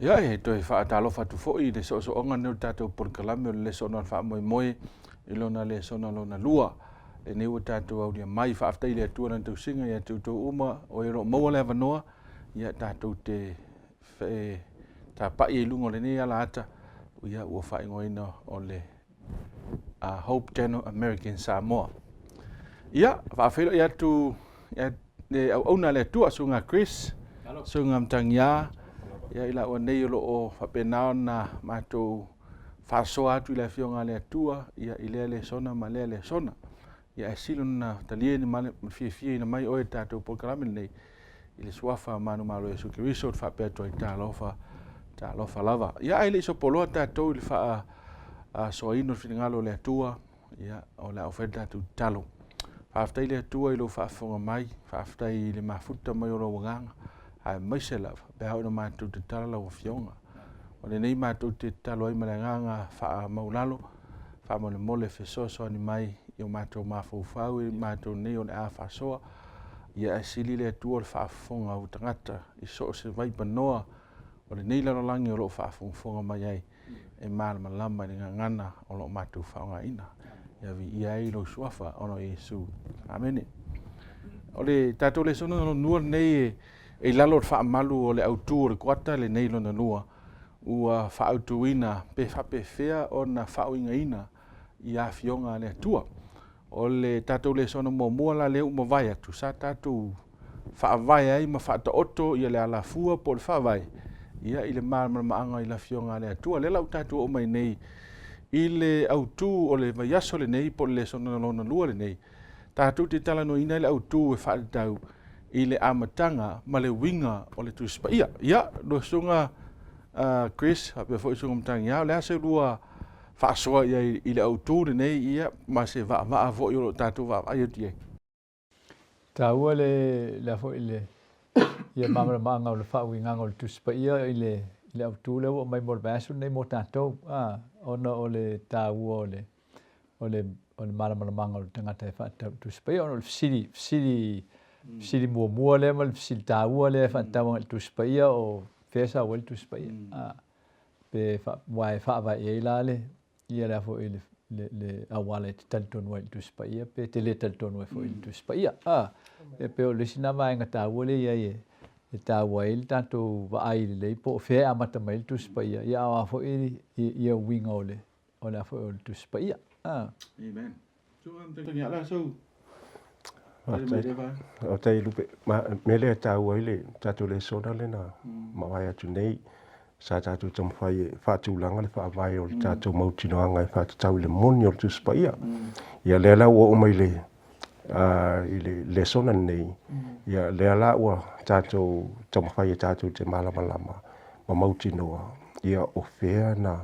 Ia, e toe faatalofa atu foi i le soosooga lenei o le tatou polokalame o le Lesona o le Faamoemoe i lona lesona lona lua. Lenei ua tatou aulia mai, faafetai i le Atua i Lana tausiga ia te outou uma o e o lo o maua le avanoa, ia tatou te tapai ai i luga o lenei alaata ua faaigoaina o le Hope Channel American Samoa. Ia, faafeiloai atu le auauna a le Atua, Susuga Chris, Susuga Matagia, ia i laua nei o lo o faapena ona matou faasoa atu i le Afioga a le Atua ia, i lea lesona ma lea lesona. Ia ae sili ona talie ma le fiafiaina mai oe i le tatou polokalame lenei i le suafa manumalo o Iesu Keriso ou te faapea atu ai, talofa, talofa lava. Ia ae le i sopoloa tatou i le faasoaina o le finagalo o le Atua, ia o le a oo foi le tatou tatalo. Faafetai i le Atua i lou faafofoga mai, faafetai i le mafuta mai o lou agaga, aemaise lava pe a oo ina matou tatala lau Afioga. O lenei matou te tatalo ai ma le agaga faamaualalo, faamolemole fesoasoani mai i o matou mafaufau i matou nei o le a faasoa, ae sili le Atua le faafofoga a tagata i so o se vaipanoa o lenei lalolagi o lo o faafogafoga mai ai e malamalama i le gagana o lo o matou faaaogaina. Ia viia ai lou suafa ona o Iesu. Amene. O le tatou lesona lona lua lenei e i lalo o le faamalu o le autu o le kuata lenei lona lua, ua faaautuina pe faapefea ona faauigaina ia afioga a le Atua. O le tatou lesona muamua la lea ua mavae atu, sa tatou faavae ai ma faataoto le alafua po o le faavae i le malamalamaaga i le Afioga a le Atua. O lea la ua tatou oo mai nei i le autu o le vaiaso lenei po o le lesona lona lua lenei, tatou te talanoaina le autu e faatatau i le amataga ma le uiga o le Tusi Paia. Ia, lau Susuga Chris faapea foi le Susuga Matagia, o le a se lua faasoa i ai i le autu lenei, ia ma se vaavaa foi o lo o tatou vaavaai atu i ai? E taua le le a foi le ia malamalamaaga o le faauigaga o le Tusi Paia i le i le autu lea ua aumai mo le vaiaso lenei mo tatou, a, ona o le taua o le o le o le malamalamaaga o le tagata e faatatau i le Tusi Paia ona o le fesili fesili fesili muamua lea ma le fesili taua lea e faatatau agai i le Tusi Paia o fea e sau ai le Tusi Paia, a, pe fa, aua e faavae i ai la le ia le a foi le, le, le auala e te talitonu ai i le Tusi Paia pe te le talitonu ai foi i le Tusi Paia. A, e pei o le isi lena vaega taua lea i ai e, e taua ai le tatou vaai lelei po o fea e amata mai ai le Tusi Paia, ia a o a foi ia uiga o le, o le a foi o le Tusi Paia. A. Amen. Faafetai Lupe. Ma mea lea e taua ai le tatou lesona lea na mavae atu nei, sa tatou taumafai e faatulaga le faavae o le tatou mautinoaga e faatatau i le moni o le Tusi Paia. Ia lea la ua oo mai le i le lesona lenei, ia lea la ua tatou taumafai e tatou te malamalama ma mautinoa ia o fea na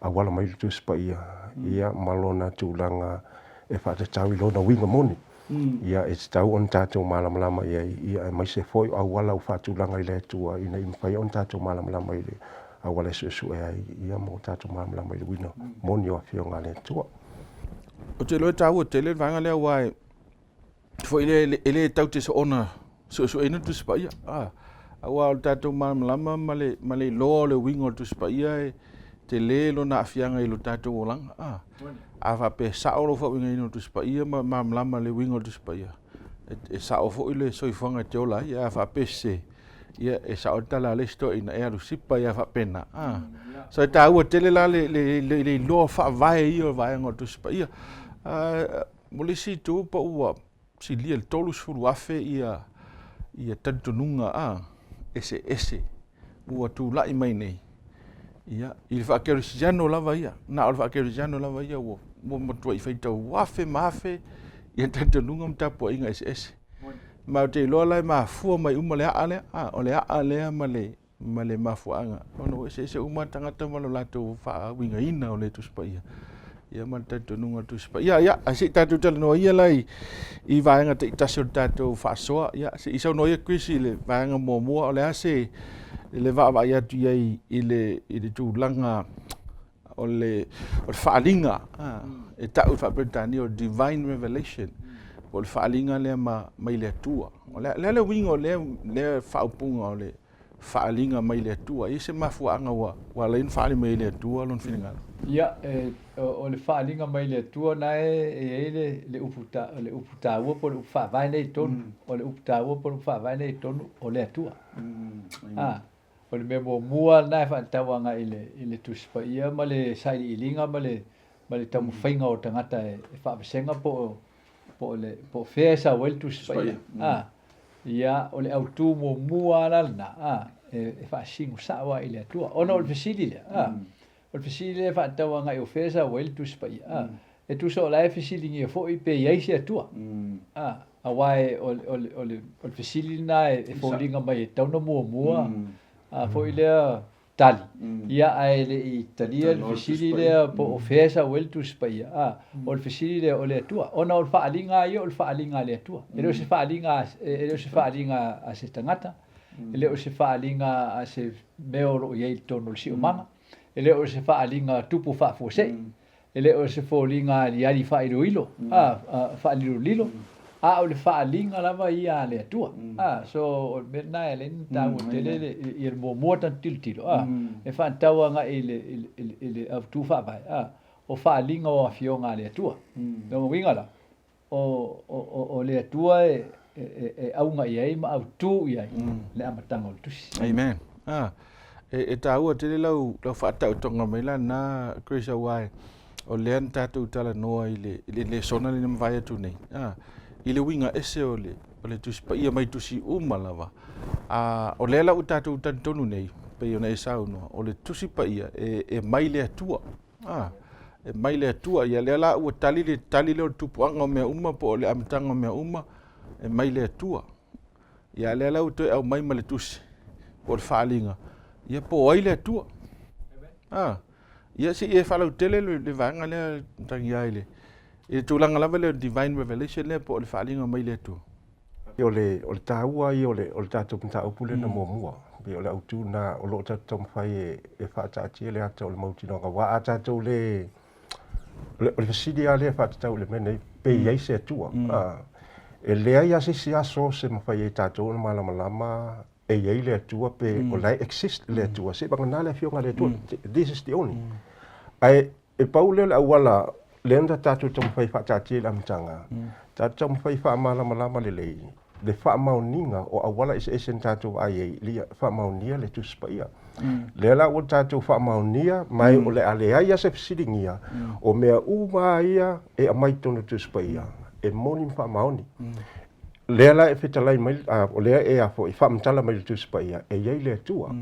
auala mai le Tusi Paia ia ma lona tulaga e faatatau i lona uiga moni. Ia e tatau ona tatou malamalama i ai, ia aemaise foi o auala ua faatulaga i le Atua ina ia mafai ona tatou malamalama i le auala e suesue ai, ia ma ua tatou malamalama i le uiga moni o Afioga a le Atua. Ou te iloa e taua tele le vaega lea aua e foi le, e le tau te soona suesueina le Tusi Paia. Ah, aua o le tatou malamalama ma le, ma le iloa o le uiga o le Tusi Paia e tele lona aafiaga i lo tatou olaga. Ah, a faapea e sao lou faauigaina o le Tusi Paia ma malamalama le uiga o le Tusi Paia, e, e sao foi le soifuaga e te ola ai. A faapea sese, ia e sao le tala a le isi toeaina, e alu sipa ia faapena. Ah. So e taua tele la le, le, le, le iloa faavae ia o vaega o le Tusi Paia. Ah, mo le isi itu po ua silia i le 30,000 ia, ia talitonuga a, eseese ua tulai mai nei, ia, i le faakerisiano lava ia, na o le faakerisiano lava ia ua, ua matuai faitau afe ma afe ia talitonuga ma tapuaiga eseese. Ma ou te iloa la e mafua mai uma le aa lea, a, o le aa lea ma le, ma le mafuaaga ona ua eseese uma tagata ma lo latou faauigaina o le Tusi Paia ia ma le talitonuga o le Tusi Paia. Ia, ae se i tatou talanoa ia la i, i vaega taitasi o le tatou faasoa. Ia, se i saunoa ia Chris i le vaega muamua, o le a se le vaavaai atu i ai i le, i le tulaga o le, o le faaaliga e tau i faa-Peretania o le divine revelation, po o le faaaliga lea ma, mai le Atua. O le, le a le uiga o lea, lea faaupuga o le faaaliga mai le Atua. E i ai se mafuaaga ua ala ai ona faaali mai ai le Atua Lona finagalo? Ia, e, o le faaaliga mai le Atua na e i ai le, le upu ta, le upu taua po o le upu faavae nei i totonu. O le upu taua po o le upu faavae nei i totonu, o le Atua. A, o le mea muamua lena e faatatau agai i le, i le Tusi Paia ma le sailiiliga ma le, ma le taumafaiga o tagata e, e faavasega po o, po o le, po o fea e sau ai le Tusi Paia. A, ia, o le autu muamua lava la lena, a, e, e faasino sao lava i le Atua. Ona o le fesili lea, a, o le fesili lea e faatatau agai o fea e sau ai le Tusi Paia, a, e tusa o la e fesiligia foi pe i ai se Atua, a, aua e, o, o, o, le, o le fesili lena e, e foliga mai e tatau ona muamua, a, foi lea tali, ia ae le i talia le fesili lea po o fea e sau ai le Tusi Paia, a, o le fesili lea o le Atua. Ona o le faaaliga lava ia o le faaaliga a le Atua. E le o se faaaliga, e le o se faaaliga a se tagata, e le o se faaaliga a se mea o lo o i ai i totonu o le siomaga, e le o se faaaliga tupu faafuasei, E le o se foliga aliali faailoilo, a, faalilolilo, a o le faaaliga lava ia a le Atua. A, so o le mea lena e ala ai ona taua tele le, ia le muamua tatou tilotilo, a, e faatatau agai i le, i le, i le autu faavae, a, o faaaliga o afioga a le Atua. Lona uiga la, o, o, o le Atua e, e, e auga i ai ma autu i ai le amataga o le tusi. Amen. Ah, e, e tāua tele lau, lau whaataotonga mai la nā Chris aua e, o lea na tātou talanoa i le, i le lesona le na mavae atu nei. Ah, i le uiga ese o le, o le tusi paia mai tusi uma lava. Ah, o lea la ua tātou talitonu nei, pei ona e saunoa, o le tusi paia e, e mai le Atua. A, e mai le Atua, ia lea la ua tali le tali lea o le tupuaga o mea uma po o le amataga o mea uma, e mai le Atua. Ia lea la ua toe aumai ma le tusi po o le faaaliga, ia po o ai le Atua. A, ia se i e faalautele le, le vaega lea Tagia i le, i le tulaga lava lea o le divine revelation lea po o le faaaliga mai le Atua. O le, o le taua ia o le, o le tatou mataupu lea na muamua, pei o le autu lena o lo o tatou taumafai e, e faataatia le ata o le mautinoaga, aua a tatou le, o le, o le fesili lava lea e faatatau i le mea nei, pe i ai se Atua. A, e leai lava se isi aso se mafai ai e tatou ona malamalama e i ai le Atua pe o la e exist le Atua, seivagana le Afioga a le Atua. This is the only. Ae E pau lea o le auala lea na tatou taumafai e faataatia i le amataga, tatou taumafai e faamalamalama lelei le faamaoniga o auala eseese na tatou vaai ai ina ia faamaonia le Tusi Paia. Lea la ua tatou faamaonia ma o le a leai lava se fesiligia, o mea uma lava ia e aumai i totonu o le Tusi Paia, e moni ma faamaoni. Lea la e fetalai mai, o lea e a foi, faamatala mai le Tusi Paia, e i ai le Atua.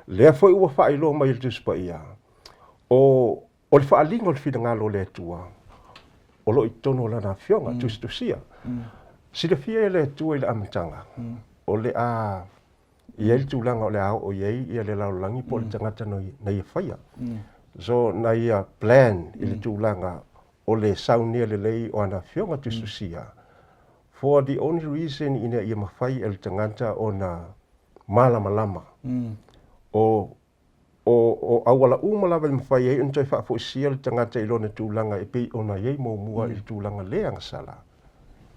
Lea foi ua faailoa mai e le Tusi Paia, O, o le faaaliga o le finagalo o le Atua, o lo o i totonu o Lana Afioga, mm. tusitusia. Mm. Silafia e le Atua i le amataga, mm. o le a i ai le tulaga o le a oo i ai ia le lalolagi po o le mm. tagata na ia faia. Mm. So, na ia plan i le mm. tulaga o le saunia lelei o ana afioga tusitusia. Mm. For the only reason ina ia mafai e le tagata ona malamalama mm. o O, o auala uma lava e mafai ai ona toe faafoisia le tagata i lona tulaga e pei ona i ai muamua i le tulaga le agasala,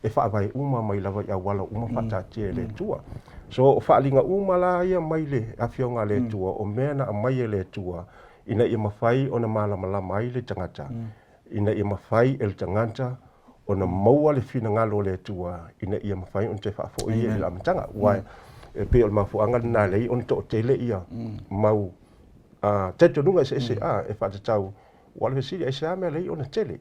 e faavae uma mai lava i auala uma faataatia e le Atua. So, o faaaliga uma la ia mai le Afioga a le Atua, o mea na aumai e le Atua ina ia mafai ona malamalama ai le tagata, ina ia mafai e le tagata ona maua le finagalo o le Atua ina ia mafai ona toe faafoi i le amataga. Aua e pei o le mafuaaga lena e ala ai ona toatele ia mau talitonuga eseese e faatatau. Ua o le fesili, aisea mea e ala ai ona tele?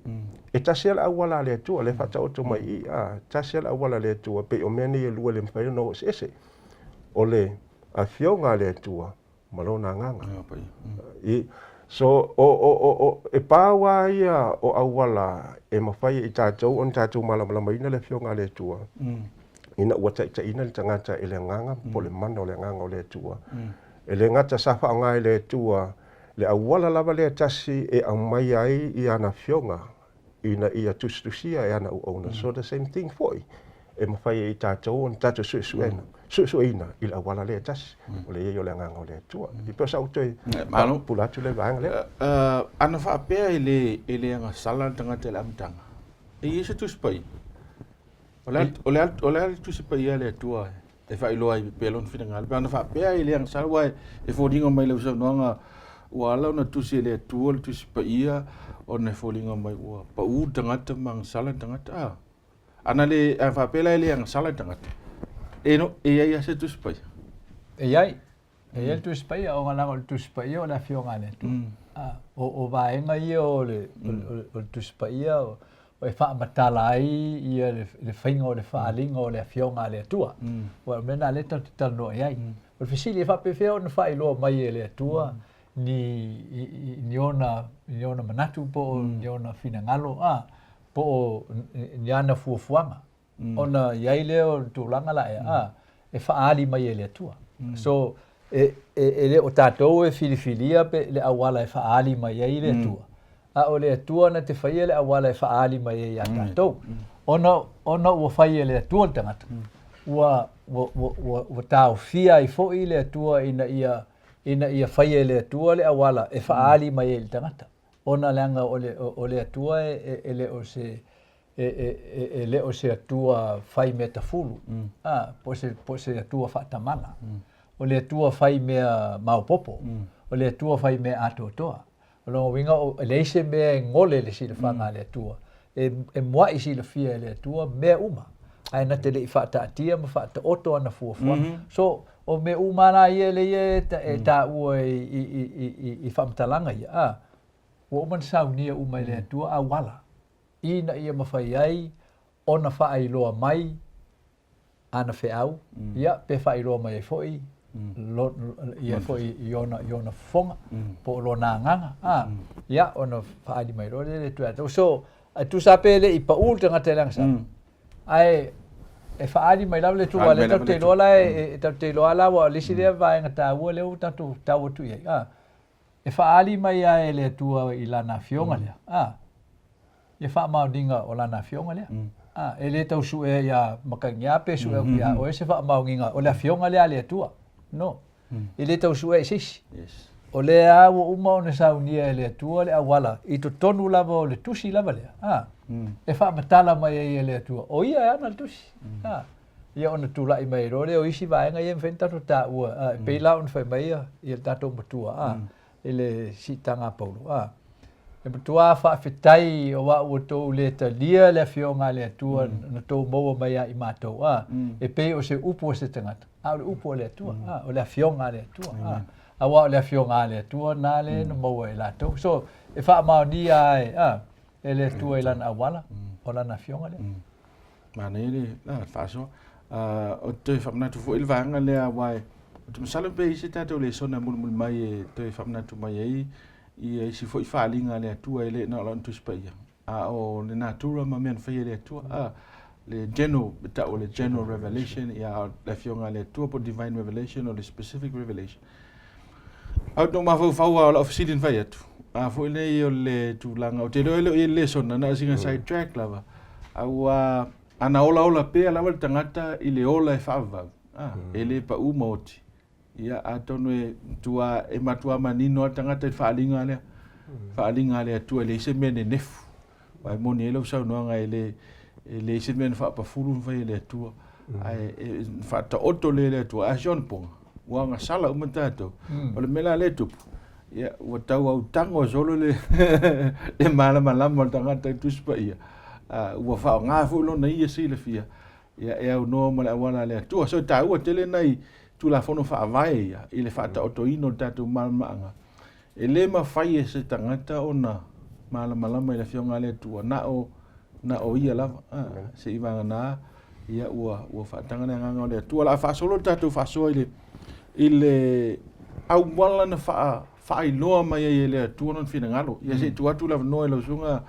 E tasi lava le auala a le Atua, lea e faataoto mai i i, tasi lava le auala a le Atua, pei o mea nei e lua e le mafai ona o eseese. O le Afioga a le Atua ma lona agaga. I, so, o, o, o, o, e pau lava ia o auala e mafai e i tatou ona tatou malamalamaina le Afioga a le Atua, mm. ina ua taitaiina le tagata e le agaga mm. po o le mana o le agaga o le Atua. Mm. E le gata sa faaaoga e le Atua le auala lava lea tasi e aumai ai i ana afioga ina ia tusitusia e ana auauna. So the same thing foi, e mafai e i tatou ona tatou suesuena, suesueina i le auala lea e tasi, o le i ai o le Agaga o le Atua. E pei o sau toe faapupula atu lea vaega lea. Ana faapea e le, e le agasala le tagata i le amataga, e i ai se Tusi Paia? O le a, o le a, o le a le Tusi Paia a le Atua? E faailoa ai pea lona finagalo. Pe ana faapea e le agasala, aua e foliga mai i lau saunoaga ua ala ona tusi e le Atua le Tusi Paia ona e foliga mai ua pau le tagata ma agasala le tagata. A, ana le, a faapea la e le agasala le tagata, e no, e i ai lava se Tusi Paia? E i ai. E i ai le Tusi Paia, ona leaga o le Tusi Paia o le Afioga a le Atua. A, o, o vaega ia o le, o, o, o le Tusi Paia, o, e faamatala ai ia le, le faiga o le faaaliga o le Afioga a le Atua. Aua o le mea lena lea tatou te talanoa i ai. O le fesili, e faapefea ona faailoa mai e le Atua ni, i, i, ni ona, ni ona manatu po o ni ona finagalo, a, po o ni ana fuafuaga. Ona i ai lea o le tulaga la ea, a, e faaali mai e le Atua. So, e, e, e le o tatou e filifilia pe le auala e faaali mai ai le Atua, a o le Atua na te faia le auala e faaali mai ai iā tatou. Ona, ona ua fai e le Atua le tagata, ua, ua, ua, ua, ua taofia ai foi le Atua ina ia, ina ia faia e le Atua le auala e faaali mai ai i le tagata. Ona leaga o le, o le Atua e, e, e le o se, e, e, e, e le o se Atua fai mea tafulu, a, po o se, po o se Atua faatamala. O le Atua fai mea maopoopo. O le Atua fai mea atoatoa. O lona uiga, o, e leai se mea e gole i le silafaga a le Atua. E, e mua'i silafia e le Atua mea uma, ae na te le i faataatia ma faataoto ana fuafuaga. So, o mea uma lava la ia lea e, e taua i, i, i, i, i faamatalaga ia, a, ua uma ona saunia uma e le Atua auala ina ia mafai ai ona faailoa mai ana feau, ia, pe faailoa mai ai foi lo, ia foi i ona, i ona fofoga, po o lona agaga, a, ia, ona faaali mai loa lea e le Atua ia tatou. So, e tusa lava pe le i pau le tagata i le agasala, ae e faaali mai lava le Atua, aua o lea tatou te iloa la e, tatou te iloa lava la, aua o le isi lea vaega taua lea ua tatou tau atu i ai, a, E faaali mai lava e le Atua i Lana Afioga lea, a, ia faamaoniga o Lana Afioga lea. A, e le tau suea iā Makagiā pe sue atu iā oe se faamaoniga o le Afioga lea a le Atua. No. E le tau suea i se isi. O lea lava ua uma ona saunia e le Atua le auala i totonu lava o le Tusi lava lea, a, e faamatala mai ai e le Atua, o Ia e ana le Tusi. A. Ia ona tulai mai loa lea o isi vaega ia e mafai ona tatou taua, a, e pei la ona fai mai ia, ia le tatou matua, a, i le siitaga a Paulo, a, e matuā faafetai aua ua tou le talia le Afioga a le Atua na tou maua mai ia i matou, a, e pei o se upu a se tagata, a o le upu a le Atua, a, o le Afioga a le Atua, a, aua o le Afioga a le Atua na lea na maua e latou. So, e faamaonia lava e, a, e le Atua i Lana auala, o Lana Afioga lea. Manaia le la faasoa. O te toe faamanatu foi le vaega lea aua ou te masalo pe i ai se tatou lesona e mulimuli mai e toe faamanatu mai ai ia isi foi faaaliga a le Atua e le na o Lana Tusi Paia, a o le natura ma mea na faia e le Atua. A, le general, e tau o le general revelation, ia a o le Afioga a le Atua po o divine revelation o le specific revelation. Ae ou te mafaufau lava o lau fesili na fai atu, a foi nei o le tulaga, ou te iloa e le o i ai le lesona, na o sina side track lava. Aua ana olaola pea lava le tagata i le ola e faavavau, a, e le pau ma oti. Ia, atonu e matua, e matua manino lava le tagata i le faaaliga lea, faaaliga a le Atua e leai se mea nenefu. Aua e moni ai lau saunoaga e le, e leai se mea na faapafulu na fai e le Atua, ae e faataoto lea e le Atua. A si ona poga, ua agasala uma tatou. O le mea la lea e tupu, ia, ua tau autago solo le, le malamalama o le tagata i Tusi Paia, a, ua faaaoga foi lona ia silafia, ia, e aunoa ma le auala a le Atua. So e taua tele nai Tulafono Faavae ia i le faataotoina o le tatou malamalamaaga. E le mafai e se tagata ona malamalama i le Afioga a le Atua, na o, na o Ia lava. A, seivagana, ia, ua, ua faataga le Agaga o le Atua. O le a faasolo le tatou faasoa i le, i le auala na faa, faailoa mai ai e le Atua lona finagalo. Ia, se i tuu atu le avanoa i lau Susuga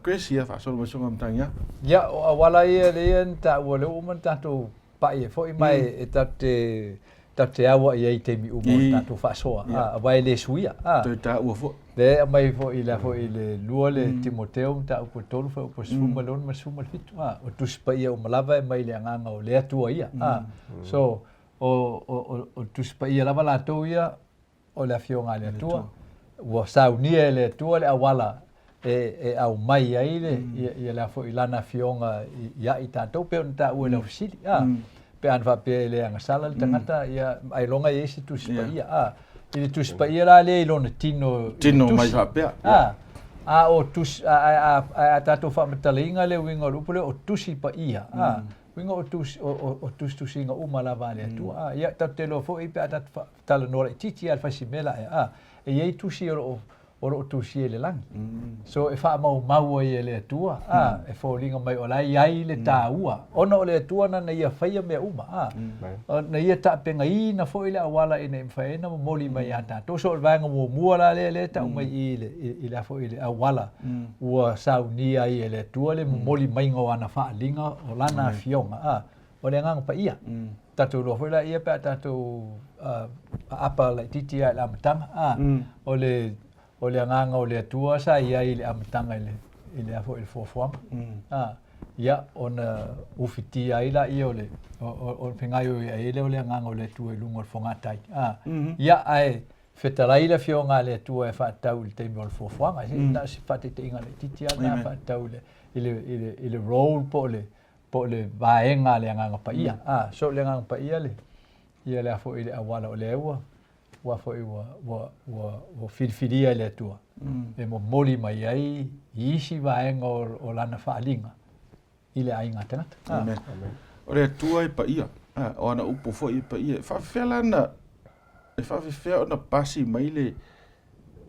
Chris, ia faasolo mai Susuga Matagiā. Ia, o auala ia lea na taua, lea ua uma ona tatou pai ai foi ma e tatou te tatou te auai ai i taimi uma o le tatou faasoa, a, aua e le suia, a. Toe taua foi. Lea e aumai foi i le foi i le 2 le Timoteo mataupu e 3 fuaiupu e 16 ma le 17, a, o Tusi Paia uma lava e aumai i le agaga o le Atua ia, a. So, o, o, o Tusi Paia lava latou ia o le Afioga a le Atua, ua saunia e le Atua le auala e, e aumai ai le, ia, ia le a foi Lana Afioga ia i tatou, pei ona taua i lau fesili. A, Pe a na faapea e le agasala le tagata, ia, ailoga e i ai se Tusi Paia, a. I le Tusi Paia la lea i lona tino i le Tino mai tusi, faapea, a. A o tusi, a, a, a, ae a tatou faamatalaina le uiga o le upu lea o Tusi Paia, a, uiga o tusi, o, o, o tusitusiga uma lava a le Atua, a. Ia, tatou te iloa foi pe a tatou fa, talanoa laitiiti lava i le fasimea ia, a, e i ai tusi o lo o o lo o tusia i le lagi. So e faamaumau ai e le Atua, a, e foliga mai o la e i ai le taua, ona o le Atua nana Ia faia mea uma, a, na Ia taapegaina foi le auala ina ia mafai ai ona momoli mai ia tatou. So o le vaega muamua la lea lea e tau mai i i le, i le a foi i le auala ua saunia ai e le Atua le momoli maiga o ana faaaliga o Lana Afioga, a, o le Agaga Paia. Tatou iloa foi laia pe a tatou aapa laitiiti lava i le amataga, a, o le, o le agaga o le Atua sa i ai i le amataga i le, i le a foi i le fuafuaga. A, ia, ona ufitia ai laia o le, o, o, o le fegaioiai ai lea o le agaga o le Atua i luga o le fogatai. A, ia, ae fetalai le Afioga a le Atua e faatatau i le taimi o le fuafuaga. Se, na o se faataitaiga laitiiti lava lena faatatau i le, i le, i le, i le role po o le, po o le vaega a le Agaga Paia. A, so o le Agaga Paia le, ia le a foi le auala o lea ua, ua foi ua, ua, ua, ua filifilia e le Atua e momoli mai ai i isi vaega o, o Lana faaaliga i le aiga tagata. A. Amen. O le Atua e paia, a, o ana upu foi e paia. E faafefea la na, e faafefea ona pasi mai le,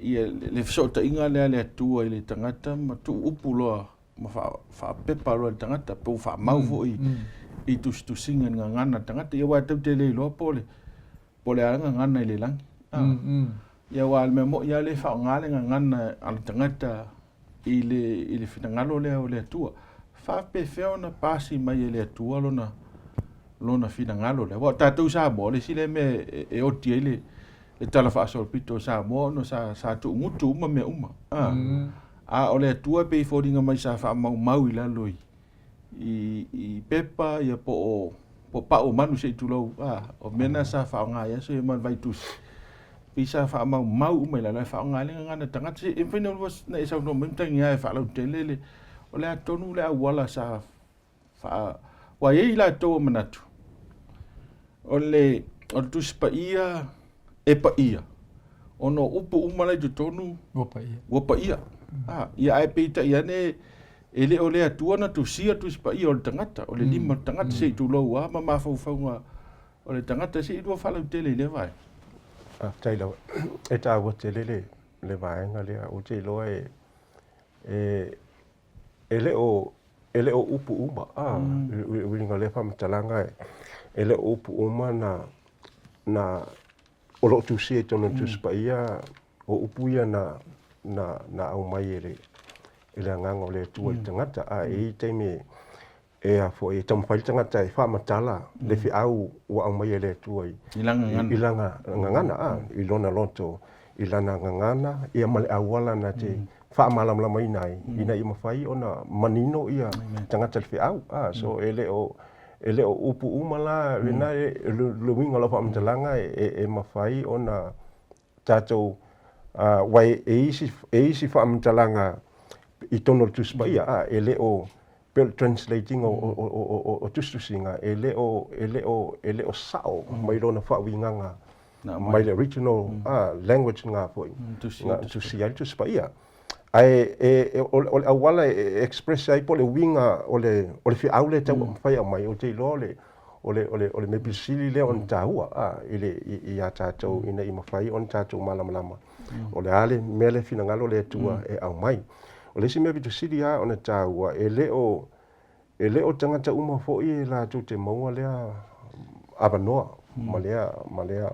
ia, le fesootaiga lea a le Atua i le tagata ma tuu upu loa ma faapepa loa i le tagata pe ua faamau foi i tusitusiga i le gagana a le tagata. Ia aua e tatou te le iloa po o le po o le a le gagana i le lagi. Ia aua o le mea moni lava lea e faaaoga le gagana a le tagata i le i le finagalo lea o le Atua. Faapefea ona pasi mai e le Atua lona lona finagalo lea. Aua o tatou i Samoa, o le isi lea mea e oti ai le le tala faasolopito o Samoa ona sa sa tuugutu uma mea uma. A o le Atua e pei e foliga mai sa faamaumau i lalo i, i, i pepa ia po o, po o pau o manu se i tulou, a, o mea na sa faaaoga i aso ia ma le vaitusi. Pei sa faamaumau uma i lalo ae faaaoga ai le gagana tagata. Se e mafai ona e saunoa mai matagiā e faalautele le, o le a tonu le auala sa faa, ua i ai i latou o manatu, o le, o le Tusi Paia e paia, ona o upu uma la i totonu ua paia. Ua paia. Ah, ia ae peitai ane e le o le Atua na tusia Tusi Paia o le tagata, o le lima o le tagata se i tulou lava ma mafaufauga o le tagata se i lua faalautele i lea vaega. Faafetai lava. E taua tele le, le vaega lea. Ou te iloa e, e, e le o e le o upu uma a uiga o lea faamatalaga e le o upu uma na na o lo o tusia i totonu o le Tusi Paia o upu ia na na na aumai e le e le Agaga o le Atua i le tagata a e i ai taimi e a foi e taumafai le tagata e faamatala le feau ua aumai e le Atua i I lana gagana. I lana gagana a i lona loto i lana gagana ia ma le auala na te faamalamalamaina ai ina ia mafai ona manino ia tagata i le feau. A, so e le o e le o upu uma la lena e le uiga o lau faamatalaga e mafai ona tatou aua e isi e isi faamatalaga i totonu o le Tusi Paia a e le o pei o le translate ina o tusitusiga e le o e le o e le o sao mai lona faauigaga mai le original language na foi na tusi ai le Tusi Paia. Ae e, o, o le auala e express ai po o le uiga o le, o le feau lea e tau mafai aumai, ou te iloa o le, o le, o le, o le mea pito sili lea ona taua a, i le, i, iā tatou ina ia mafai ona tatou malamalama o le a le mea lea finagalo le Atua e aumai. O le isi mea pito sili lava ona taua, e le o, E le o tagata uma foi e latou te maua lea avanoa ma lea, ma lea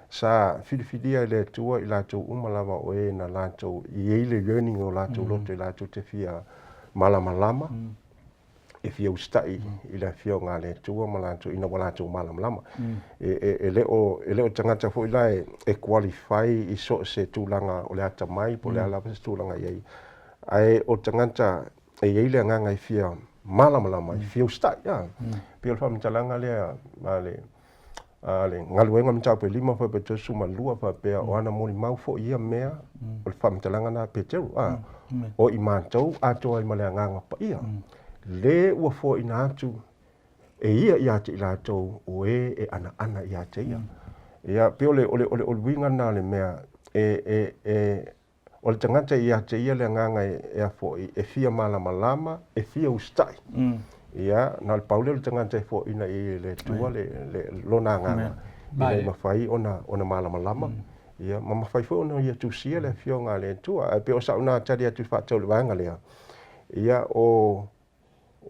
sa filifilia e le Atua i latou uma lava o e na latou i ai le yearning o latou loto i latou te fia malamalama, e fia usitai i le Afioga a le Atua ma latou ina ua latou malamalama. E, e, e le o, e le o tagata foi la e, e qualify i so o se tulaga o le atamai po o le a lava se tulaga e i ai, ae o tagata e i ai le agaga e fia malamalama, e fia usitai. A. Pei o le faamatalaga lea a le, a le galuega mataupu e 5 faapea 32 faapea o ana molimau foi ia mea o le faamatalaga lena a Peteru. A. O i matou atoa ai ma le Agaga Paia, le ua foaina atu. e ia ia te i latou o e e anaana ia te ia. Ia, pei o le, o le, o le, o le uiga lena o le mea e, e, e, o le tagata ia te ia le agaga e, e a foi, e fia malamalama, e fia usitai. Ia, na o le pau lea o le tagata e foaiina i le Atua le, le, lona agaga, ina ia mafai ona, ona malamalama, ia, ma mafai foi ona ia tusia le Afioga a le Atua. Ae pei o sau na tali atu faatatau i le vaega lea, ia, o,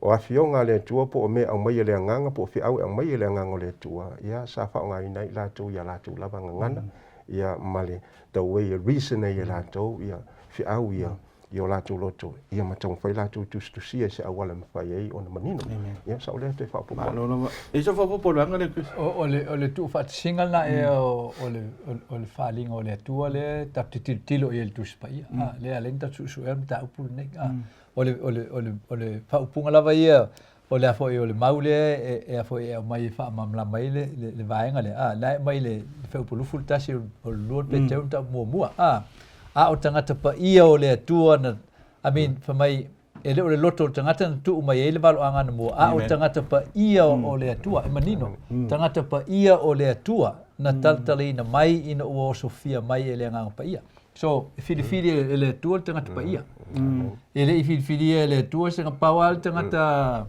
O Afioga a le Atua po o mea e aumai e le Agaga po o feau e aumai e le Agaga o le Atua, ia, sa faaaogaina ai i latou i a latou lava gagana, ia, ma le the way e reason ai e latou ia feau ia i o latou loto, ia ma taumafai latou e tusitusia i se auala e mafai ai ona manino. Ia, sa o lea toe faaopoopo atu. Malo lava. E se faaopoopo le vaega lea, Chris? O, o le, o le tuufaatasiga lena ea o, o le, o, o le faaaliga o le Atua lea tatou te tilotilo i ai i le Tusi Paia. A, lea e ala ai ona tatou suesuea le mataupu lenei. A, o le, o le, o le, o le faaupuga lava ia o le a foi o le mau lea e, e a foi e aumai e faamalamalama ai le, le, le vaega lea. A, la e aumai le, le fuaiupu 21 o le 2 Peteu mataupu muamua. A, a o tagata paia o le Atua na, I mean, fai mai, e le o le loto o le tagata na tuu mai ai le valoaga anamua, a o tagata paia o le Atua, e manino, tagata paia o le Atua na talatalaina mai ina ua osofia mai e le Agaga Paia. So, e filifili e le Atua le tagata paia. E le i filifilia e le Atua se pau lava le tagata,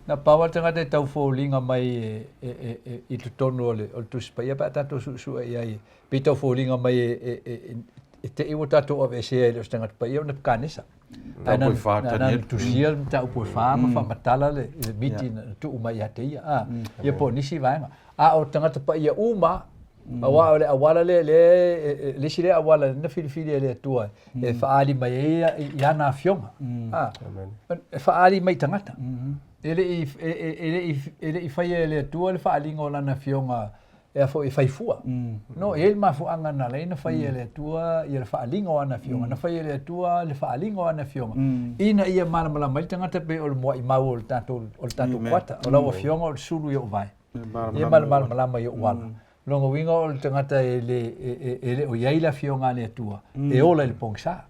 na pau lava le tagata e tau foliga mai e, e, e, e, i totonu o le, o le Tusi Paia pe a tatou suesue i ai, pei tau foliga mai e, e, e, e, e te i ua tatou aveesea e le o se tagata paia o Nebukanesa. Ae na, na, na tusia le mataupu e whā ma whaamatala le, le miti na tuu mai ia te ia. A, ia po o nisi vaega. A o tagata paia uma, Aua o le auala lea, lea, le isi lea auala na filifili e le Atua e faaali mai ai i ana afioga. A, e faaali mai i tagata. E le i, e le i, e le i faia e le Atua le faaaliga o lana afioga e a foi e fai fua. No, e i ai le mafuaaga na ala ai ona faia e le Atua ia le faaaliga o ana afioga. Na faia e le Atua le faaaliga o ana afioga ina ia malamalama ai le tagata pei o le muaimau o le tatou, o le tatou kuata. O lau afioga o le sulu i ou vae. Ia ma le malamalama i ou ala. Lona uiga o le tagata e le, e, e le o i ai le afioga a le Atua, e ola i le pogisa.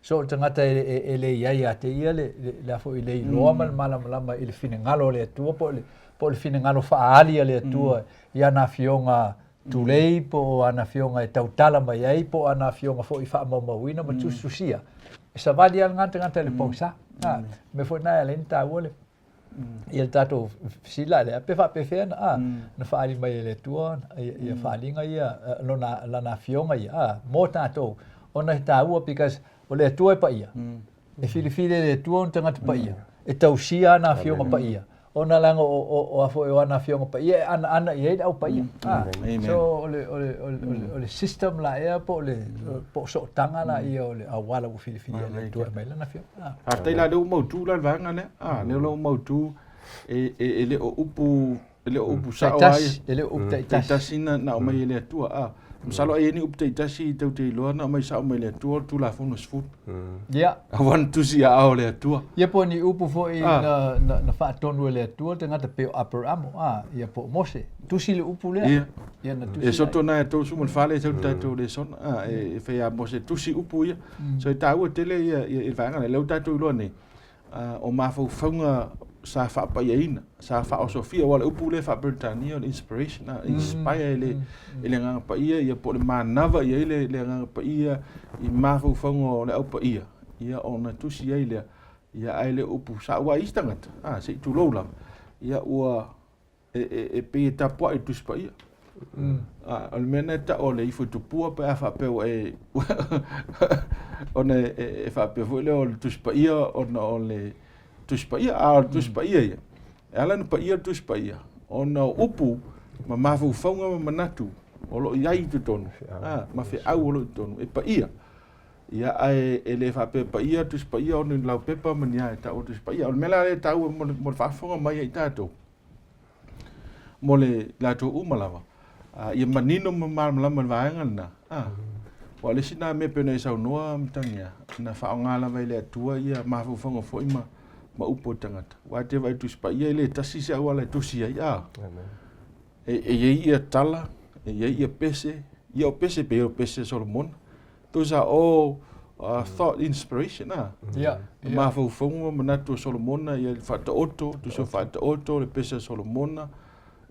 So o le tagata e, e, e le i ai ia te ia le, le, le a foi le iloa ma le malamalama i le finagalo o le Atua po o le, po o le finagalo faaali a le Atua i ana afioga tulei po o ana afioga e tautala mai ai po o ana afioga foi faamaumauina ma tusitusia. E savali lava lena tagata i le pogisa. Mea foi lena e ala ai ona taua le ia le tatou fesili lea, pe faapefea na, a, na faaali mai e le Atua ia faaaliga ia, lona, lana afioga ia, a, mo tatou, ona e taua because o le Atua e paia, e filifili e le Atua ona tagata paia, e tausia ana afioga paia, ona leaga o, o, o a foi o ana afioga paia e anaana i ai le au paia. A, so o le, o le, o le, o le, o le system la ea po o le, po o sootaga la ia o le auala ua filifilia e le Atua e aumai lana afioga. Faafetai la lea ua mautu la le vaega lea. Ah, lea la ua mautu e, e, e le o upu e le o upu sao ai. E le o upu taitasi. Taitasi na, na aumai e le Atua. Ah, masalo ai ni upu taitasi tau te iloa na aumai sao mai le Atua o le Tulafono 10. Ia. Aua na tusi ia ao le Atua. Ia po o ni upu foi na, na, na faatonu e le Atua le tagata pei o Aperamo, ah, ia po o Mose. Tusi le upu lea. Ia. Ia na tusi. E soto na e tau ma le fale sau tatou lesona. Ah, e, e fai a Mose tusi upu ia. So e taua tele ia, ia, ia le vaega lea. Lea ua tatou iloa nei, o mafaufauga sa faapaiaina, sa faaosofia, aua o le upu lea faa-Peretania o le inspiration, inspire e le, e le Agaga Paia, ia po o le manava i ai le, le Agaga Paia i mafaufauga o le Au Paia, ia ona tusi ai lea, ia ae le upu sa aua isi tagata, se i tulou lava, ia ua e, e, e pei e tapuai i le Tusi Paia. A, o le mea lena e tau o le ifo i tupua pe a faapea ua e ona e, e, e faapea foi lea o le Tusi Paia ona o le Tusi Paia, a o le Tusi Paia ia, e ala ona paia le Tusi Paia, ona o upu ma mafaufauga ma manatu o lo o i ai i totonu, a, ma feau o lo o i totonu, e paia. Ia, ae e le faapea paia Tusi Paia ona ni laupepa ma ni a e tau o Tusi Paia. O le mea la lea e taua mo le, mo le faafofoga mai ia i tatou, mo le latou uma lava, ia manino ma malamalama le vaega lena. Aua o le isi lena mea pei ona e saunoa Matagia, na faaaoga lava e le Atua ia mafaufauga foi ma, ma upu o tagata. Aua e te vaai i Tusi Paia e le tasi se auala e tusi ai, a. E, e i ai ia tala, e i ai ia pese, ia o pese pei o pese a Solomona. Tusa o, Thought inspiration a. Ia. Mafaufauga ma manatu o Solomona, ia le Faataoto, tusi o Faataoto, le pese a Solomona.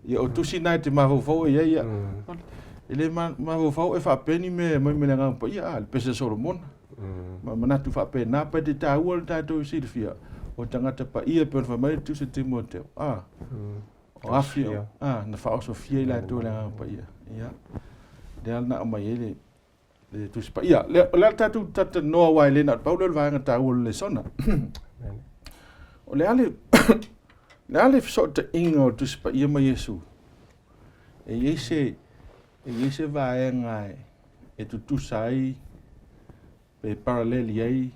Ia o tusi na e te mafaufau e iai ia. E le mafaufau e faapea ni mea e aumai mai le Agaga Paia, a, le pese a Solomona. Ma manatu faapena, pe te taua le tatou silafia, o tagata paia e pei ona fai mai le tusi a Timoteo, a, o afi, a, na faaosofia i latou e le Agaga Paia. Ia, lea na aumai ai le le Tusi Paia. O le a le tatou talatalanoa aua e le na o le pau lea o le vaega taua o le lesona. O le a le, le a le fesootaiga o le Tusi Paia ma Iesu? E i ai se, e i ai se vaega e, e tutusa ai pe parallel i ai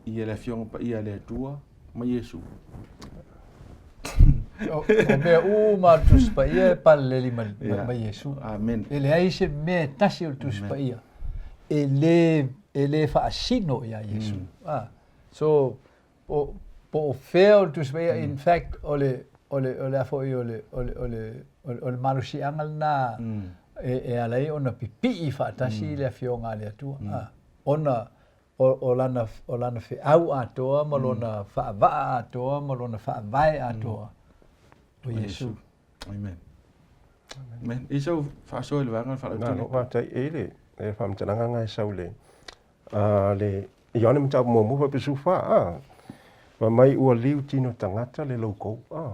ia le Afioga Paia a le Atua ma Iesu. O mea uma o le Tusi Paia e parallel ma, yeah. ma Iesu. Amen. E leai se mea e tasi o le Tusi Paia e le, e le faasino iā Iesu. Ah. So, po, po o fea o le Tusi Paia, in fact, o le, o le, o le a foi o le, o le, o le, o le, o le malosiaga lena e, e ala ai ona pipii faatasi le Afioga a le Atua. Ah. Ona o, o lana, o lana feau atoa ma lona faavaa atoa ma lona faavae atoa o Iesu. Amen. Amen. I sau faasoa i le vaega o le faalautele. Malo faafetai. E i le le faamatalaga lena e sau le a le Ioane mataupu muamua faapea fa a fai mai ua liu tino tagata le loukou a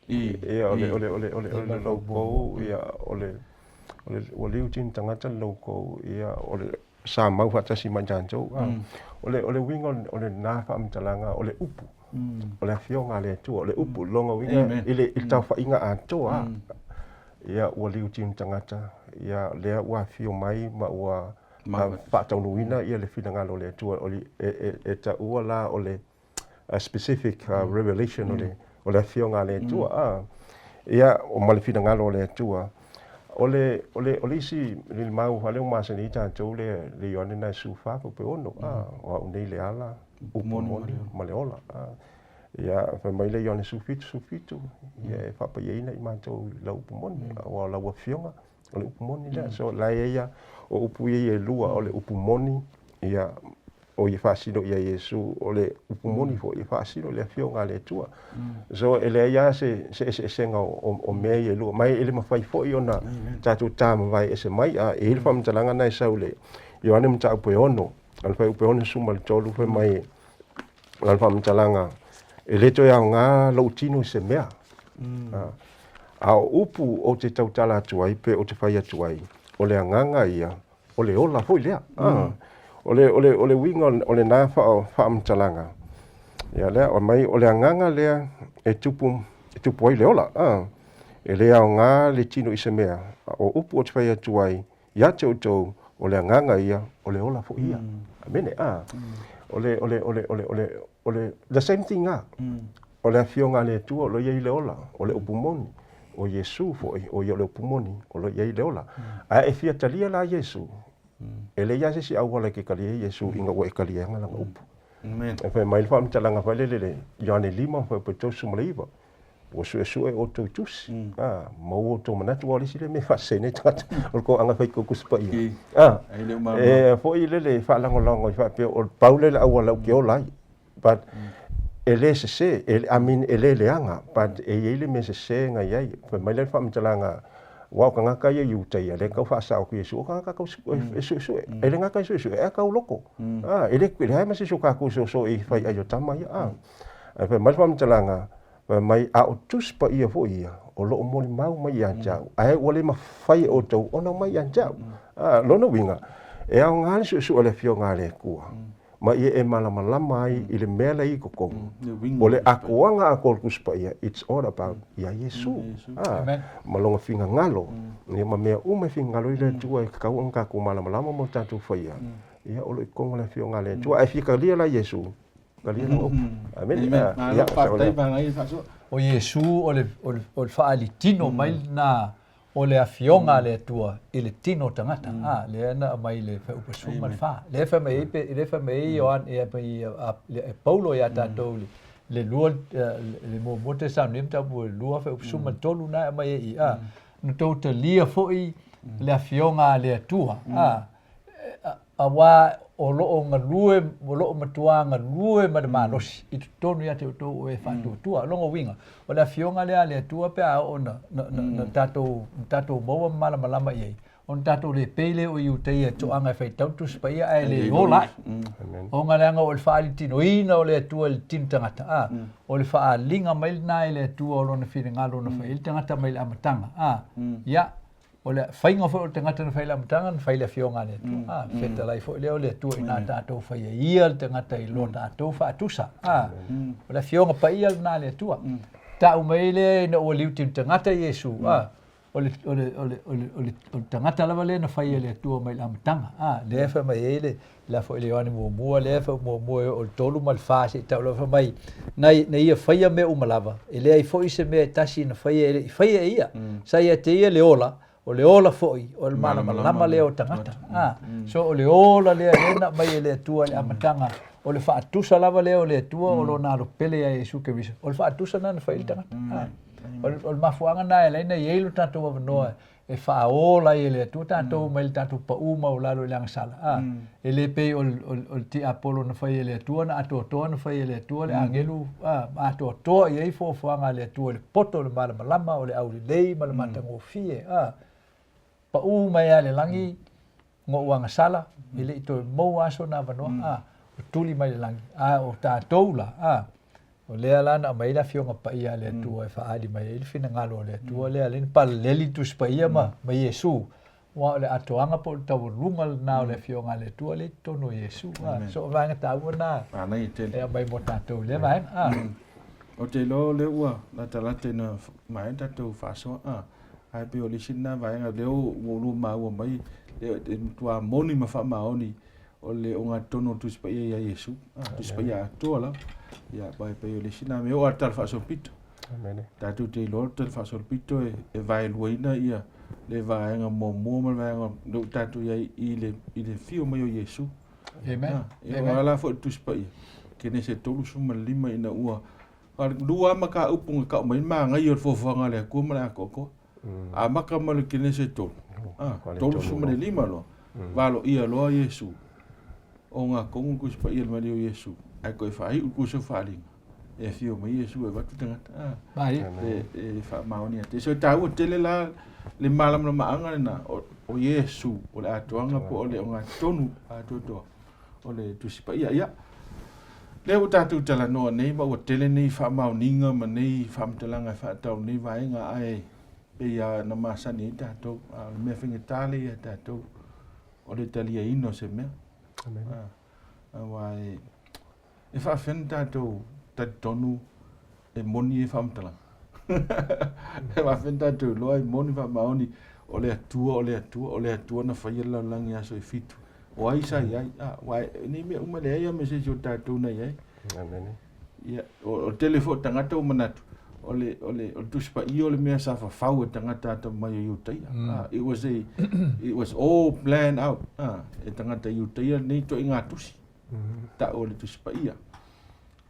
ia o le o le o le o le o le loukou ia o le o le ua liu tino tagata le loukou ia o le sa mau faatasi ma i tatou a o le o le uiga o lena faamatalaga o le upu o le afioga a le Atua o le upu lona uiga i le i le taofaiga atoa ia ua liu tino tagata ia lea ua afio mai ma ua faataunuuina ia le finagalo o le Atua o le e, e, e taua la o le a specific revelation o le o le afioga a le Atua a ia o ma le finagalo o le Atua o le o le o le isi le mau fale o masani ai tatou le le Ioane na e 14 po pe 6 a o au nei le ala upu moni ma le ola a ia fai mai le Ioane 17 17 ia e faapaiaina i matou i lau upu moni aua o lau afioga o le upu moni lea so la e ia o upu ia e lua o le upu moni ia o ia faasino ia Iesu o le upu moni foi e faasino i le afioga a le Atua. So e leai lava se se eseesega o, o mea ia e lua ma e le mafai foi ona tatou tamavae ese mai a e i ai le faamatalaga na e sau le Ioane mataupu e 6 o le fuaiupu e 63 fai mai lana faamatalaga e le toe aoga lou tino i se mea. A o upu ou te tautala atu ai pe ou te fai atu ai, o le agaga ia o le ola foi lea. Mm. O le, o le, o le uiga o lena faamatalaga, ia lea, o mai, o le agaga lea e tupu, e tupu ai le ola. Ah. E le aoga le tino i se mea, o upu ou te fai atu ai, ia te outou, o le agaga ia, o le ola foi ia. Mm. Amene, ah. Mm. O le, o le, o le, o le, o le, o le, the same thing ah. Mm. O le Afioga a le Atua o lo o i ai le ola, o le upu moni, o Iesu foi, o ia o le upu moni, o lo o i ai le ola. Ae e fia talia la Iesu, e leai lava se isi auala e te talia ai Iesu ina ua e taliaina lana upu. E fai mai le faamatalaga foi lele le Ioane 5 fuaiupu 39, ua suesue outou i tusi, a, maua outou manatu, aua o le isi lea mea e faasese nei tagata, o le toaga e fai tou Tusi Paia. A, e foi lele e faalagolago ai faapea, o le pau lea o le auala ou te ola ai. But e le sese, e, I mean, e le leaga, but e i ai le mea sese na i ai. Fai mai lea le faamatalaga, aua o tagata ia i uta ia, lea e tau faasao atu Iesu, o tagata tau e suesue. E le gata e suesue, ae tau loko. Ah, e le, e leai ma se isi o tatou e soosoo i fai ai o tama ia. Ah. Ae fai mai le faamatalaga, fai mai, a o Tusi Paia foi ia, o lo o molimau mai ia te au, ae ua le mafai e outou ona omai ia te au. Ah, lona uiga, e aoga le suesue a le Afioga a le Atua. Ma ia e malamalama ai i le mea lea i totonu, o le atoaga atoa o le Tusi Paia, it's all about iā Iesu. A, ma lona finagalo, ia ma mea uma e finagalo ai le Atua e tatau ona tatou malamalama ma o tatou faia, ia o lo o i totonu o le Afioga a le Atua. Ae fia talia la Iesu, talia lana upu. Amene. Ia, faafetai manaia le faasoa. O Iesu o le, o le, o le faaalitino mai lena o le Afioga a le Atua i le tino o tagata. A, lea na aumai i le Fuaiupu 14. Lea e fai mai ai, pe, lea e fai mai ai Ioane, e mai a, e Paulo ia tatou le, le lua, le muamua Tesalonika mataupu e lua Fuaiupu 13 na e aumai ai i, a, na tou talia foi le Afioga a le Atua. A, Auā o lo o galue, o lo o matuā galue ma le malosi i totonu ia te outou o e faatuatua. O lona uiga, o le Afioga lea a le Atua pe a oo na, na, na, na tatou, na tatou maua ma malamalama i ai, ona tatou le pei lea o Iutaia i toaga e faitau Tusi Paia ae le ola ai. Ona leaga o le faalitinoina o le Atua i le tino tagata, a, o le faaaliga mai lena e le Atua o Lona finagalo na fai ai le tagata mai le amataga, a, ia, O le faiga foi o le tagata na fai i le amataga, na fai i le Afioga a le Atua. A, fetalai foi lea o le Atua ina tatou faia ia le tagata i lo tatou faatusa. A, o le Afioga paia lena a le Atua. Tau mai lea ina ua liuti le tagata Iesu, a, o le, o le, o le, o le, o le, o le tagata lava lea na fai e le Atua mai le amataga. A, lea fai mai ai le, le a foi le Ioane muamua, lea fai muamua e oo i le 3 ma le 4 seia tau lava fai mai, na, na ia faia mea uma lava, e leai foi se mea e tasi na faia e le i faia e ia. Sa ia te ia le ola, o le ola foi, o le malamalama lea o tagata. A, so o le ola lea lea na aumai e le Atua i le amataga, o le faatusa lava lea o le Atua o Lona Alo pele ia Iesu Keriso, o le faatusa lena na fai ai le tagata. A, o le mafuaaga lena e ala ai ona i ai lo tatou avanoa e faaola ai e le Atua tatou mai le tatou paʻū maualalo i le agasala. A, e le pei o le, o le, o le tiapolo na fai e le Atua, na atoatoa na fai e le Atua le agelu, a, ma atoatoa i ai fuafuaga a le Atua i le poto o le malamalama, o le aulelei ma le matagofie. A, paʻū mai lava i le lagi ngoʻu agasala, e le i toe maua aso na avanoa, a, o tuli mai le lagi. A o tatou la, a, O lea la na aumai ai le Afioga Paia a le Atua e faaali mai ai le finagalo o le Atua lea, lea na palaleli Tusi Paia ma, ma Iesu, aua o le atoaga po o le taualuga lena o le Afioga a le Atua lea i totonu o Iesu. A, so o vaega taua lena Manaia tele. e aumai mo tatou i lea vaega. A. Ou te iloa o lea ua latalata ina maea le tatou faasoa, a, ae pei o le isi lena vaega lea ua oulua maua mai, e matua moni ma faamaoni o le ogatotonu o le Tusi Paia ia Iesu, ah, Tusi Paia atoa lava. Ia, pai pai o le isi na mea o a tala faasolopito. Amene. Tatou te iloa le tala faasolopito e, e vaeluaina ia le vaega muamua ma le vaega lea ua tatou i ai i le, i le fio mai o Iesu. Amen. Ah, e Amen. o ala foi le Tusi Paia. Kenese 35 ina ua lua lava mataupu na tau mai magaia o le fuafuaga a le Atua ma le atoatoa. Amata ma le Kenese 3, ah, 35 loa, valoia loa Iesu, ogatotonu le Tusi Paia i le maliu o Iesu, ae toe faaiu le Tusi o Faaaliga, e afio mai Iesu e avatu tagata, ah, e, e faamaonia tele. So e taua tele la le malamalamaaga lena o, o Iesu, o le atoaga po o le ogatotonu atoatoa o le Tusi Paia. Ia, lea ua tatou talanoa nei ma ua tele nei faamaoniga ma nei faamatalaga e faatatau i lenei vaega, ae pei lava na masani ai tatou, a o le mea faigata lea ia tatou, o le taliaina o se mea. Amen. Aua e, e faafefea ona tatou talitonu e moni ia faamatalaga? E faafefea ona tatou iloa e moni faamaoni o le Atua, o le Atua, o le Atua na faia le lalolagi i aso e fitu. O ai sa i ai? Ah, aua nei mea uma leai lava ma se isi o tatou na i ai. Amene. Ia, o le tele foi o tagata ua manatu, o le, o le, o le Tusi Paia o le mea sa fafau e tagata atamamai o Iutaia. Ah, it was a, it was all planned out, ah, e tagata Iutaia lenei ituaiga tusi, tau o le Tusi Paia.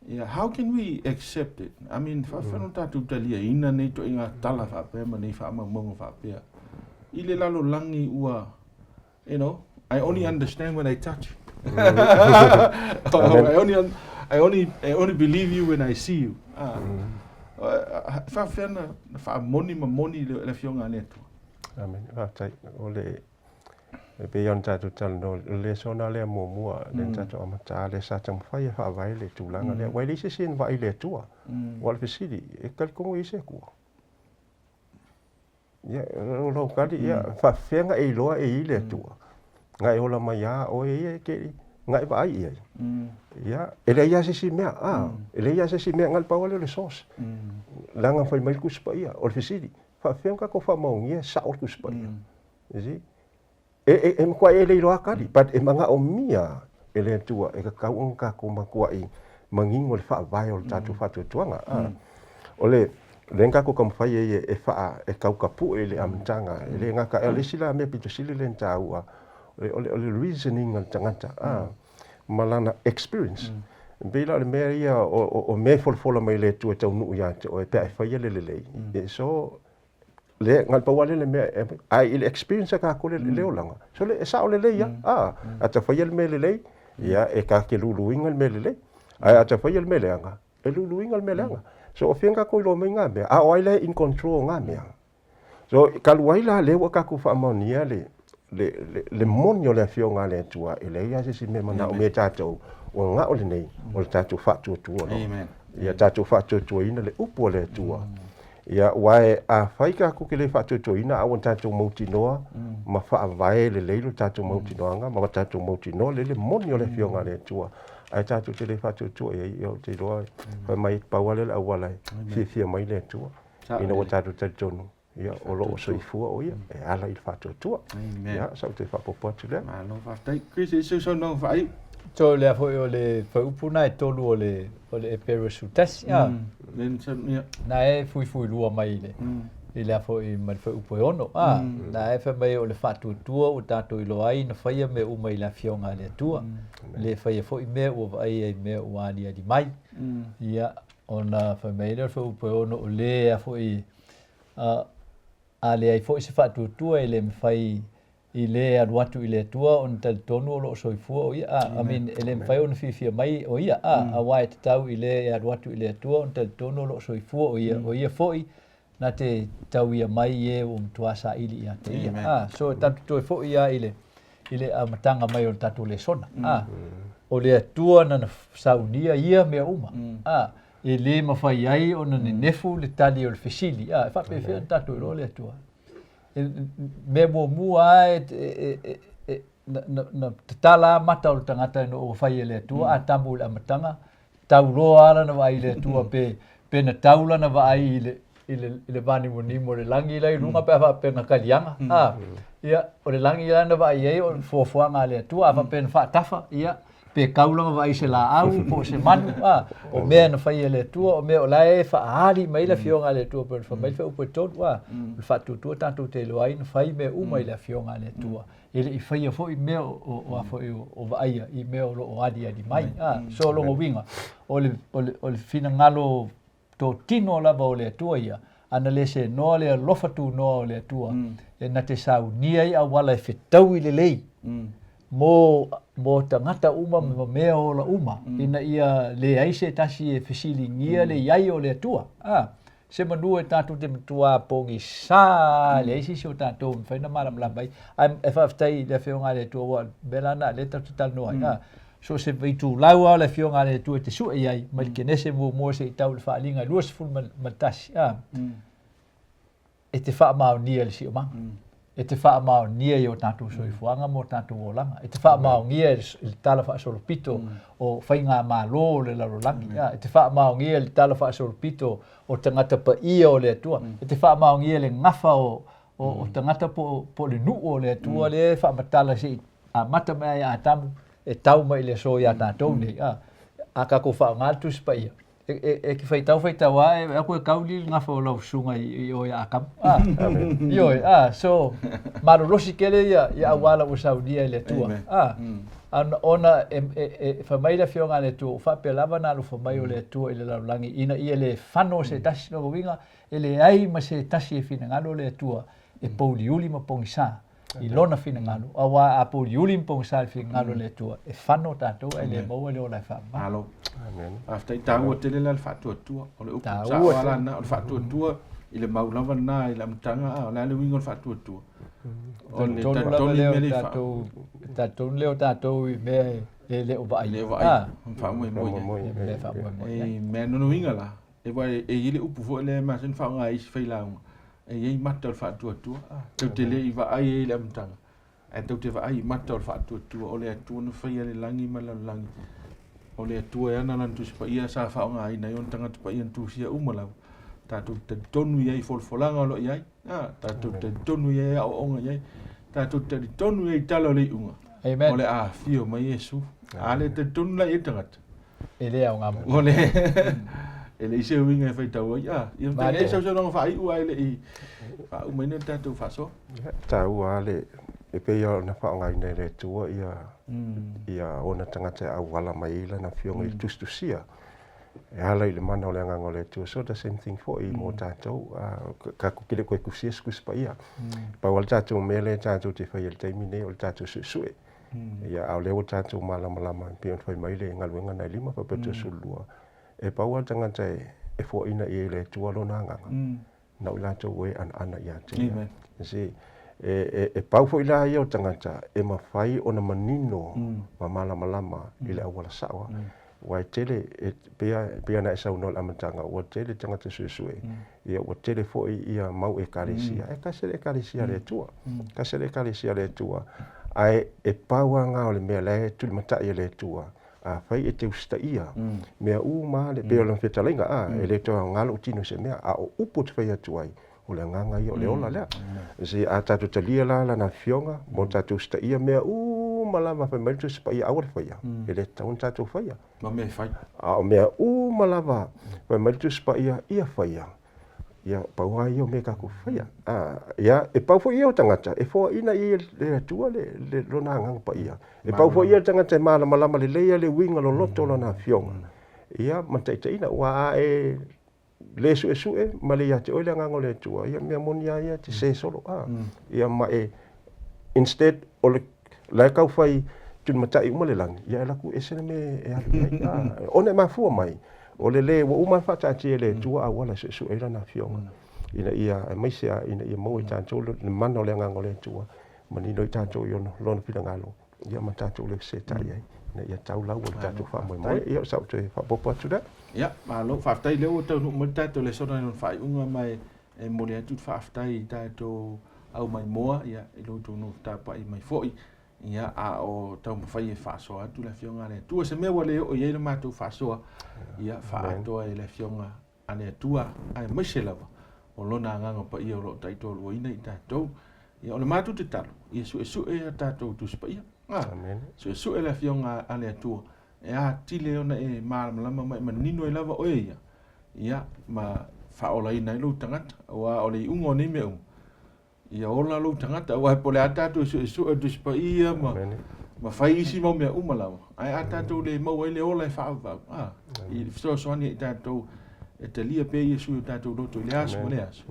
Ia, how can we accept it? I mean, faafefea ona tatou taliaina nei ituaiga tala faapea ma nei faamaumauga faapea i le lalolagi ua, you know, I only understand when I touch you. I only, I only believe you when I see you. Ah. Faafefea na faamoni ma moni le Afioga a le Atua? Amen. Faafetai. O le e pei ona tatou talanoa, o le lesona lea muamua, lea na tatou amata, lea sa taumafai e faavae le tulaga lea. Aua e leai se isi e na vaai i le Atua. Aua o le fesili, e talitonu i ai se Atua? Ia, o lou kali, ia, faafefea na e iloa e i le Atua? Na e ola mai lava oe ia e te, na e vaai i ai. Ia, e leai lava se isi mea, a, e leai lava se isi mea, na o le pau lava lea o le source. Leaga fai mai le Tusi Paia, o le fesili, faafefea ona tatou faamaonia e sao le Tusi Paia? You see? E, e, e matuai e le iloa kali, but e manaomia e le Atua e tatau ona tatou matuai manino le faavae o le tatou faatuatuaga. A. O le, lea na tatou taumafai ai e, e faa, e tautapue i le amataga, e le gata, o le isi la mea pito sili lea na taua, o le, o le, o le reasoning a le tagata, a, ma lana experience. E pei la o le mea ia, o, o, o mea e folafola mai e le Atua e taunuu ia te oe pe a e faia le lelei, e so, Le na o le pau lava lea o le mea e aumai. Ae i le experience a tatou i le olaga, sole e sao lelei lava. A ta faia le mea lelei, ia e ta te luluina le mea lelei. Ae a ta faia le mea leaga, e luluina le mea leaga. So o fea na tatou iloa mai na mea? A o ai la e in control o na mea? So talu ai la lea ua tatou faamaonia le le le le moni o le Afioga a le Atua, e leai lava se isi mea e manaomia e tatou, ua na o lenei, o le tatou faatuatua loa. Ia tatou faatuatuaina le upu a le Atua. Ia, aua afai tatou te le faatuatuaina, a ua tatou mautinoa ma faavae lelei lo tatou mautinoaga ma tatou mautinoa lelei le moni o le Afioga a le Atua, ae tatou te le faatuatua i ai, ia ou te iloa, fai mai, pau lava lea o le auala e fiafia mai le Atua, ina ua tatou talitonu, ia, o lo o soifua o Ia e ala i le faatuatua. Ia, sa ou toe faaopoopo atu lea. Malo faafetai. Chris, e se saunoaga faaiu? So, lea foi o le fuaiupu lena e tolu o le o le Eperu 11, a. Na e fuifuilua mai i le i lea foi ma le fuaiupu e 6, a. Na e fai mai o le faatuatua ua tatou iloa ai na faia mea uma i le Afioga a le Atua, le faia foi mea ua vaaia i mea ua aliali mai. Ia, ona fai mai ai lea o le fuaiupu e 6, o le a foi a leai foi se faatuatua e le mafai i le alu atu i le Atua ona talitonu o lo o soifua o Ia, a, I mean, e le mafai ona fiafia mai o Ia, a, aua e tatau i le e alu atu i le Atua ona talitonu o lo o soifua o Ia, o Ia foi na te tauia mai i e ua matua saili ia te Ia. A, so e tatou toe foi lava i le, i le amataga mai o le tatou lesona, a, o le Atua nana saunia ia mea uma, a, e le mafai ai ona nenefu le tali o le fesili, a, e faapefea ona tatou iloa le Atua? Mea muamua lava na tatala lava mata o le tagata ina ua fai e le Atua, Atamu i le amataga, tau loa lava lana vaai i le Atua pe na tau lana vaai i le vanimonimo o le lagi la i luga pe a faapea na kaliaga. Ia, o le lagi la na vaai ai o le fuafuaga a le Atua, a faapea na faatafa, ia, pe kau lana vaai i se laau po o se manu, a, o mea na fai e le Atua, o mea o la e faaali mai le Afioga a le Atua, pei ona fai mai le fuaiupu e 3, a, o le faatuatua tatou te iloa ai na fai mea uma i le Afioga a le Atua. E le i faia foi mea o a foi o vaaia i mea o lo o aliali mai, a. So o lona uiga, o le, o le, o le finagalo totino lava o le Atua ia, a na le senoa le alofa tunoa o le Atua, e na te saunia ai auala e fetaui lelei mo, mo tagata uma ma mea ola uma, ina ia leai se tasi e fesiligia le i ai o le Atua. A, se manu e tatou te matua pogisa, leai se isi o tatou e mafai ona malamalama ai. Ae e faafetai i le Afioga a le Atua, aua o le mea la lena o lea tatou te talanoa ai, a, So o se itulau lava o le Afioga a le Atua e te sue i ai, mai le Kenese muamua seia tau i le Faaaliga e 21, a, e te faamaonia i le siomaga, e te faamaonia i o tatou soifuaga ma o tatou olaga, e te faamaonia i le tala faasolopito o faigamalo o le lalolagi, a, e te faamaonia i le tala faasolopito o tagata paia o le Atua, e te faamaonia i le gafa o tagata po o le nuu o le Atua lea e faamatala se i amata mai lava ia Atamu e tau mai i le aso iā tatou nei, a, a tatou faaaoga le Tusi Paia, e te faitau faitau lava e aku e kauli le gafa o lau susuga i o ia Atamu. A, ioe, a, so, malolosi tele ia, ia auala ua saunia e le Atua. A, ona e, e, e fai mai le Afioga a le Atua, ua faapea lava ona alofa mai o le Atua i le lalolagi, ina ia le fano se tasi, lona uiga, e leai ma se tasi e finagalo le Atua e pouliuli ma pogisa i lona finagalo, aua a pouliuli ma pogisa i le finagalo o le Atua, e fano tatou ae le maua le ola e faamama. Malo. Faafetai. Taua tele la le faatuatua. O le upu sao lava lena, o le faatuatua i le mau lava lena i le amataga, a o le a le uiga o le faatuatua? O le talitonu lea o tatou, talitonu lea o tatou i mea e le o vaaia. Le o vaaia, faamoemoe i ai. Mea faamoemoe i ai. E mea lona uiga la, e i ai le upu foi lea e masani ona faaaoga e isi failauga, e i ai mata o le faatuatua, tou te le i vaai ai i le amataga, ae tou te vaai i mata o le faatuatua, o le Atua na faia le lagi ma le lalolagi, o le Atua e ana Lana Tusi Paia sa faaaogaina ai ona tagata paia na tusia uma lava. Tatou te talitonu i ai i folafolaga o lo o i ai, tatou te talitonu i ai i aoaoga i ai, tatou te talitonu i ai i tala o le iuga, o le a afio mai Iesu. A le talitonu la i ai le tagata, E le aoga mo. O le e leai se uiga e faitau ai. Ah, ia te ei sausaunoaga faaiu ae le i faaumaina le tatou faasoa. Ia, taua lava le, e pei ona faaaogaina e le Atua ia, ia ona tagata e auala mai ai Lana Afioga i le tusitusia. E ala i le mana o le Agaga o le Atua. So the same thing foi mo tatou, tatou te le toe tusia se Tusi Paia. Pau lava le tatou mea lea tatou te faia i le taimi lenei o le tatou suesue. Ia, a o lea ua tatou malamalama e pei ona fai mai le galuega na e 5 faapea 32, e pau lava le tagata e foaina i ai e le Atua lona Agaga, na o i latou e anaana ia te ia. You see, e pau foi la ia o tagata e mafai ona manino ma malamalama i le auala sao. Aua e tele, e pei ona e saunoa i le amataga, ua tele tagata suesue, ia ua tele foi ia mau ekalesia. E tasi le ekalesia a le Atua, tasi le ekalesia a le Atua, ae e pau lava lena o le mea la e tulimatai e le Atua. Afai e te usitaia mea uma lava, pei o lana fetalaiga, a, e le toe aoga lou tino i se mea, a o upu ou te fai atu ai, o le agaga ia o le ola lea. Se a tatou talia la lana afioga mo tatou usitaia mea uma lava fai mai le Tusi Paia aua le faia, e le tatau ona tatou faia. Ma mea e fai. A o mea uma lava fai mai le Tusi Paia ia faia, ia pau lava ia o mea tatou faia. A, ia e pau foi ia o tagata e foaina i ai e le Atua le lona agaga paia. E pau foi ia o tagata e malamalama lelei le uiga loloto o lana afioga. Ia ma taitaiina aua a e le suesue ma le ia te oe le Agaga o le Atua, ia mea moni lava ia e te sē solo, a. Ia ma e, instead o le, la e tau fai tulimatai uma le lagi, ia e alu atu ese le mea e alu i ai, a. Ona e mafua mai, o le le, ua uma ona faataatia e le Atua auala e suesue ai Lana Afioga, ina ia, aemaise lava ina ia maua e tatou le mana o le Agaga o le Atua, manino ai tatou i Lona finagalo. ia ma tatou le fesetai ai ina ia tau lau o le tatou faamoemoe. Ia, o sau toe faaopoopo atu lea. Ia, malo, faafetai lea ua taunuu mai le tatou lesona i lona faaiuga ma e momoli atu le faafetai i tatou aumaimoa ia i lo outou nofo tapuai mai foi. Ia, a o taumafai e faasoa atu le Afioga a le Atua. Se mea ua le oo i ai le matou faasoa, ia faaatoa e le Afioga a le Atua, aemaise lava o Lona Agaga Paia o lo o taitoaluaina i tatou. Ia, o le matou tatalo, ia suesue a tatou Tusi Paia. Amen. Suesue le Afioga a le Atua, e atili ona e malamalama ma e manino ai lava oe ia, ia, ma faaolaina ai lou tagata, aua o le iuga o nei mea uma, Ia ola lou tagata, aua po o le a tatou suesue o le Tusi Paia ma, ma fai isi mau mea uma lava, ae a tatou le maua ai le ola e faaauau, a, i fesoasoani ai i tatou e talia pea Iesu i o tatou loto i le aso ma le aso,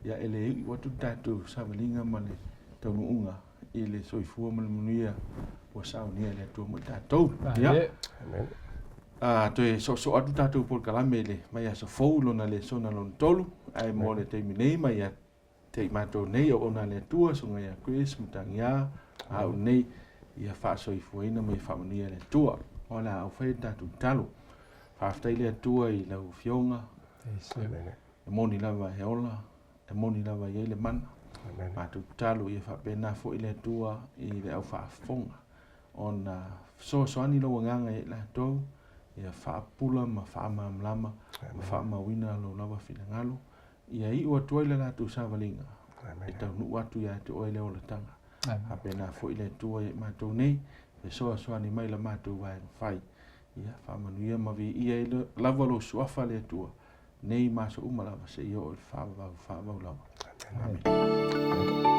ia e le iu atu le tatou savaliga ma le taunuuga i le soifua ma le manuia ua saunia e le Atua mo i tatou. Ia. A, toe soosoo atu tatou polokalame i le vaiaso fou lona lesona lona tolu, ae mo le taimi nei ma ia Te i matou nei auauna a le Atua, Susuga ia Chris Matagiā, a au nei, ia faasoifuaina ma ia faamanuia e le Atua. O le a au fai le tatou tatalo. Faafetai le Atua i lau Afioga. E moni lava e ola, e moni lava e i ai le mana. Matou tatalo ia faapena foi le Atua i le au faafofoga ona fesoasoani lou agaga ia i latou, ia faapula ma faamalamalama ma faamauina lou lava finagalo. Ia iu atu ai le latou savaliga e taunuu atu ia te oe le olataga. Faapena foi le Atua ia i matou nei, fesoasoani mai la matou vaega fai. Ia faamanuia ma viia ai lava lou suafa le Atua, nei ma aso uma lava seia oo i le faavavau faavavau lava. Amene.